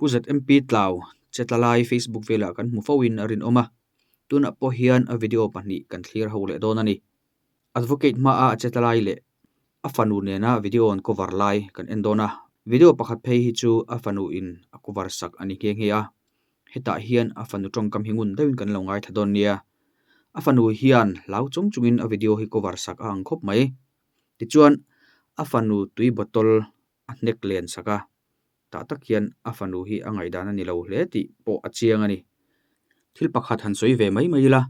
Pu ZMP Tlau chetla lai Facebook velah kan hmu fo in a rinawm a, tunah pawh hian a video pahnih kan thlir ho leh dawn a ni. Advocate hmaa a chetla lai leh a fanu nena video an cover lai kan en dawn a, video pakhat phei hi chu a fanu in a cover sak a ni nghe nghe a, hetah hian a fanu tawngkam hi ngun deuhin kan lo ngaithla dawn nia. A fanu hian hlau chung chungin a video hi cover sak a ang khawp mai. Tichuan a fanu tui bottle a hnek len sak a, tah tak hian a fanu hi a ngaihdan a ni lo hle tih pawh a chiang a ni. Thil pakhat han sawi ve mai mai ila,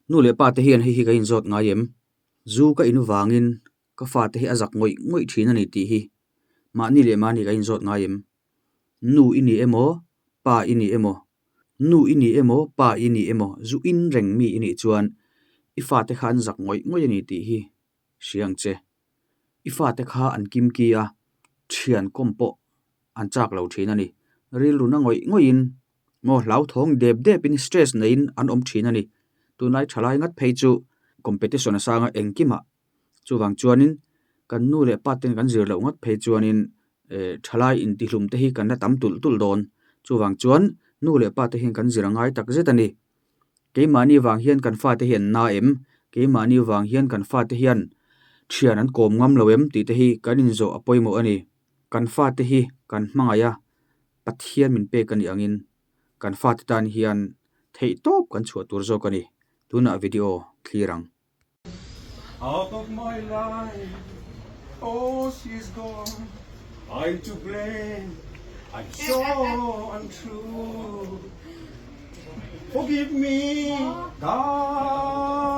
nu leh pa te hian hei hi ka inzawt ngai em? Zu ka in vangin ka fate hi a zak ngawih ngawih thin a ni tih hi mahni leh mahni ka inzawt ngai em? Nu i ni emaw, pa i ni emaw, nu i ni emaw, pa i ni emaw, zu in reng mi i nih chuan i fate kha an zak ngawih ngawih a ni tih hi hria ang che. I fate kha an kim ki a, thian kawm pawh an chak lo thin a ni. Rilru na ngawih ngawihin maw hlauthawng dep depin stress neiin an awm thin a ni. Tunlai thalai ngat phei chu competition a sanga engkimah chuvang chuanin kan nu leh pa ten kan zir loh ngat phei chuanin eh thalai intihlum te hi kan la tam tulh tulh dawn. Chuvang chuan nu leh pa te hian kan zir a ngai tak zet a ni. Keimahni vang hian kan fate hi an na em? Keimahni vang hian kan fate hian thian an kawm ngam lo em? Tih te hi kan inzawh a pawimawh a ni. Kan fate hi kan hmangaih a, Pathian min pek a nih angin kan fate tan hian theih tawp kan chhuah tur zawk a ni. Tunah video thlir ang. Out of my life oh she's gone I'm to blame I'm so untrue Forgive me darling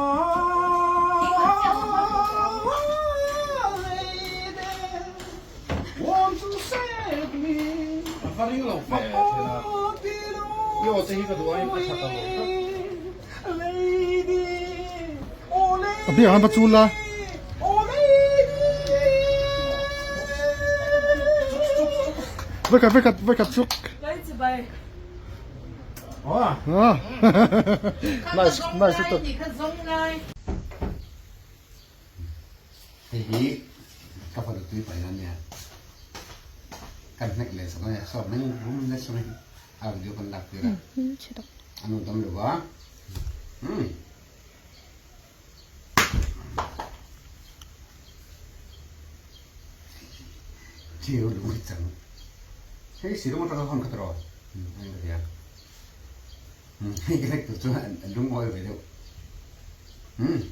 Won't you save me A va ring lo ve thena. I aw te hi ka duh aiin ka that alo tlat. A biak an va chul la. Vekhat vekhat vekhat chuk. Ah. Nice nice lutuk. Hei hi ka fanu tui paih ania kan hnek leh sak ania saw meng rum nasa mai a video kan lak tir a a nu dam lo va umm chiu lung chang hei silawng atanga hawn kha tawh a in ka hria hei ka hnek tur chuan a lungawi ve deuh umm.